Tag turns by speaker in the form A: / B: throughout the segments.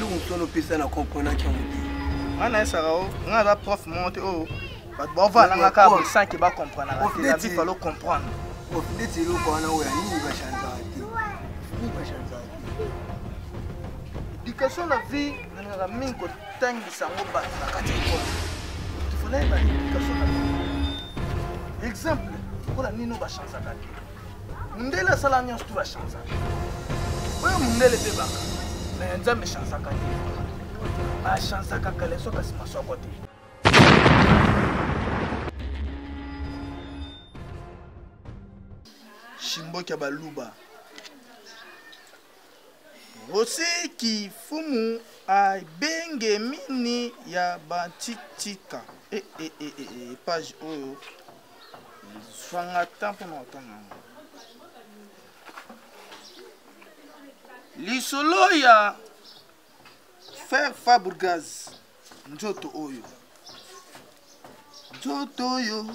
A: Biloko mosusu wana opesa na comprenaki yango te.
B: Ngai nayesaka o ngai aza prof moko te oyo bato baovala nga kaka boye sans ke bacomprenaka te. La vie, falo comprendre.
A: Prof, ndeti eloko wana oyo ya nini bachanzaka te, nini bachanzaka te?
B: Éducation na vie, nalingaka mingi kotangisa yango bato na kati ya ekole. Tifala yeba éducation na vie. Exemple lokola nini oyo bachanzaka te? Mundele asala nyonso tu, bachanzaka. Oyo mundele ebebaka, me Nzambe echansaka te. Bachansaka kaleso, kasi masoko te. Shimboki ya baluba, Rosiki fumu abenge mini ya bantitika. E, e, e, e, e, page oyo ezwanga temps mpona kotanga yango. Lisolo ya Fer Fabregas, nzoto oyo, nzoto oyo,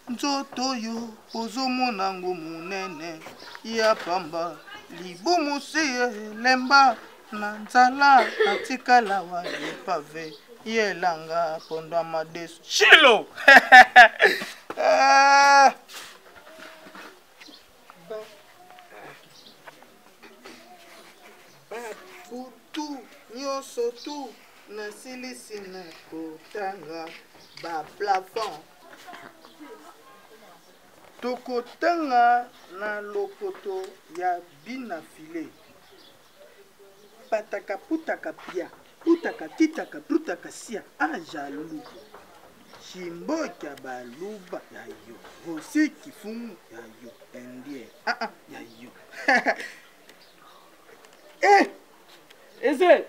B: nzoto oyo ozomona ngo monene ya pamba, libumu si elemba na nzala, natikala wa epave yelanga pondo ya madesu shilo. Ah! Babutu nyonso tu nasilisi na kotanga baplafond. Tokotanga na lopoto ya bina file. Pataka putaka pia putaka titaka prutaka sia a jaloux Chimboka baluba ya yo, Rosi kifungu ya yo, indien ah ah ya yo. Eh, Eze,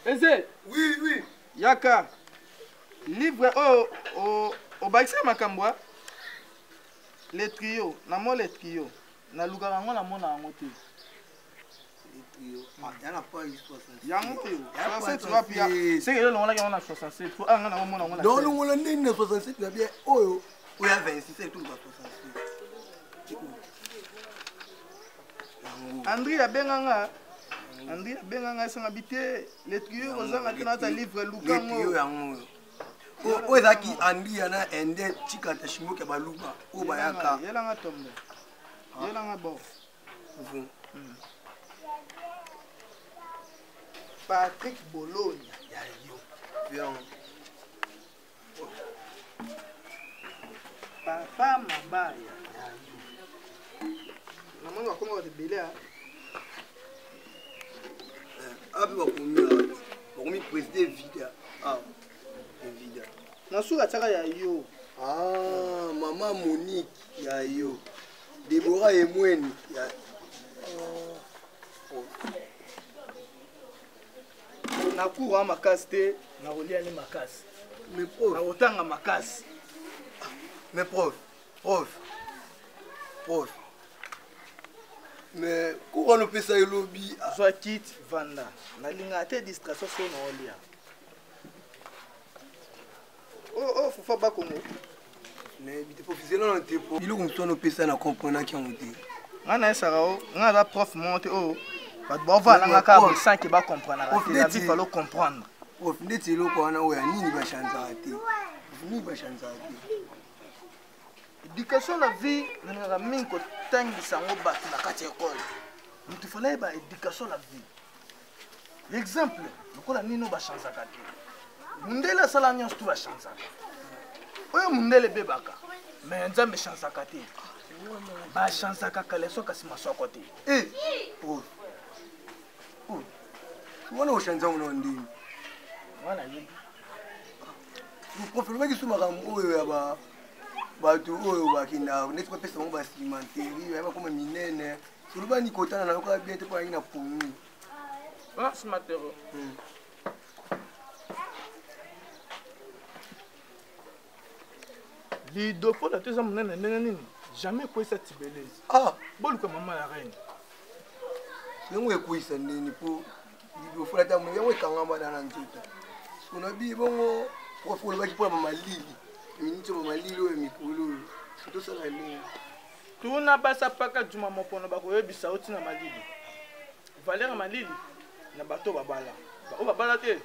B: Eze.
A: Oui, oui.
B: Yaka livre oyo obakisa makambo a le trio na mo le trio, nalukaka yango, namona yango te. Yango oyo 67 wapi? Ya seke yo olongolaki yango na 67 po anga nakomona yango.
A: Na olongola ndeni na 67 na bien oyo oya 26 etuluka 67.
B: Andri abenga nga, Andri abenga nga, esanga bi te le trio kozanga te naata livre lukango.
A: Yango oyo ezalaki Andri ya na inde tikata shimoki ya baluba oyo bayaka.
B: Yelanga tombe, yelanga bo. Patrick Bologna ya yo. Papa Mabaya ya yo. Namoni bakoma bato ebele a.
A: Ape bakomi awa, bakomi président Vida awa, Vida.
B: Na suka tiaka ya yo.
A: Ah, mama Monique ya yo. Deborah Emweni ya oh.
B: Na cour makasi te, nakolia ni makasi.
A: Mais prof,
B: nakotanga makasi.
A: Mais prof, prof, prof, mais cour wana opesa elobi.
B: Zwa kit, vanda. Nalingaka te distraction so naolia. Oh, oh, fufa bakongo.
A: Nayebi te, prof, zela na te po biloko mosusu wana opesa na comprenaki yango te.
B: Ngai nayesaka o ngai aza prof moko te oyo bato baovala nga kaka boye sans ke bacomprenaka te. La vie, falo comprendre.
A: Prof, ndeti eloko wana oyo ya nini bachanzaka te, nini bachanzaka te?
B: Éducation na vie, nalingaka mingi kotangisa yango bato na kati ya ekole. Moto fala yeba éducation na vie. Exemple lokola nini oyo bachanzaka te? Mundele asala nyonso tu, bachanzaka. Oyo mundele ebebaka, me Nzambe echansaka te. Bachansaka kaleso, kasi masoko te.
A: Eh, prof, wana ochanza ngo na ndeni?
B: Wana yebi.
A: Prof, olobaki so makambo oyo ya ba bato oyo bakenda neti bapesa bango basimenterie, baya bakoma minene. Olobani kotana nayokaa bien te mpo nayaki na pongi.
B: Wana cimenterie. Lidofola to eza monene ndenge nini? Jamais ekweyisa tibelezi.
A: Ah.
B: Boluka mama ya reine.
A: Yango ekweyisa ndeni? Mpo lidofola ta yango ekangama na nzoto sikono bi bongo. Prof, olobaki mpona bamalili miniti, bamalili oyo mikolo oyo tosala ndenge?
B: Tuna basapaka juma mopono, bakoyebisa yo ntina malili, valeur ya malili. Na bato babala, baoyo babala te.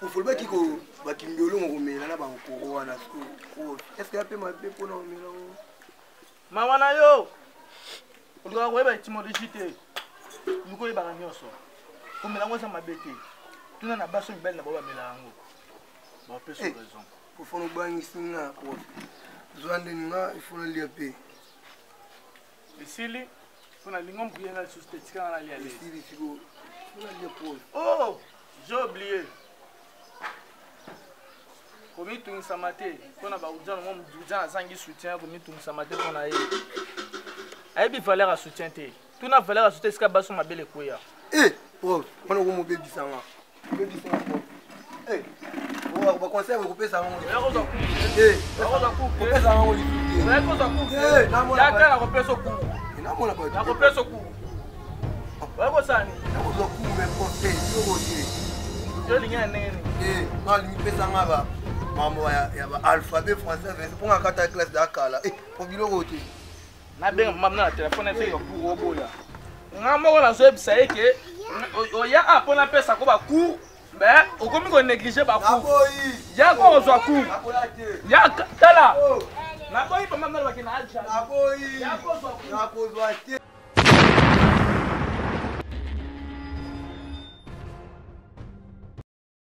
A: Ofolobaki ko bakimbiolongo komela na bankoro wana. Est-ce ya mpe mabe mpona komela ngo?
B: Mawa na yo, olingaka koyeba étymologie te, luka oyebaka nyonso. Komela yango eza mabe te. Tuna na basi, mibali na bao bamela yango, bapesa raison.
A: Ofona obangisi nga, prof. Zwa ndeni nga ifo nalia mpe.
B: Esili mpo nalingo mbuye nga lisusu te, tikanga nalia.
A: Esili sikoyo, nalia, prof.
B: Oh, j'ai oublié, komitungisama te mpo na baujana. Mwa ujana azangi soutien, komitungisama te mpo na ye. Ayebi valeur ya soutien te. Tuna valeur ya soutien esika baso mabele ekweya.
A: Eh, prof, wana okomobebisanga, obebisanga, prof. Baconseil okopesa yango, kopesa yango lisusu.
B: Yaka, nakopesa cours.
A: Namona bato.
B: Nakopesa cours, oyakosala nini?
A: Nakozwa cours, mais prof, biloko te.
B: Yo olingi na ndenge nini?
A: Nga alingi pesanga ba makambo ya baalphabet français verse mpo nga kata classe da kala po biloko te.
B: Nabenga mama na telefone, eseki bacours oboya. Nga moko nazoyebisa ye ke oya a mpo napesa ko bacours, mais okomi konéglige bacours.
A: Naboyi.
B: Ya ko kozwa cours.
A: Nakoya te.
B: Ya tala, naboyi mama, nalobaki na aja.
A: Naboyi.
B: Ya kozwa cours.
A: Nakozwa te.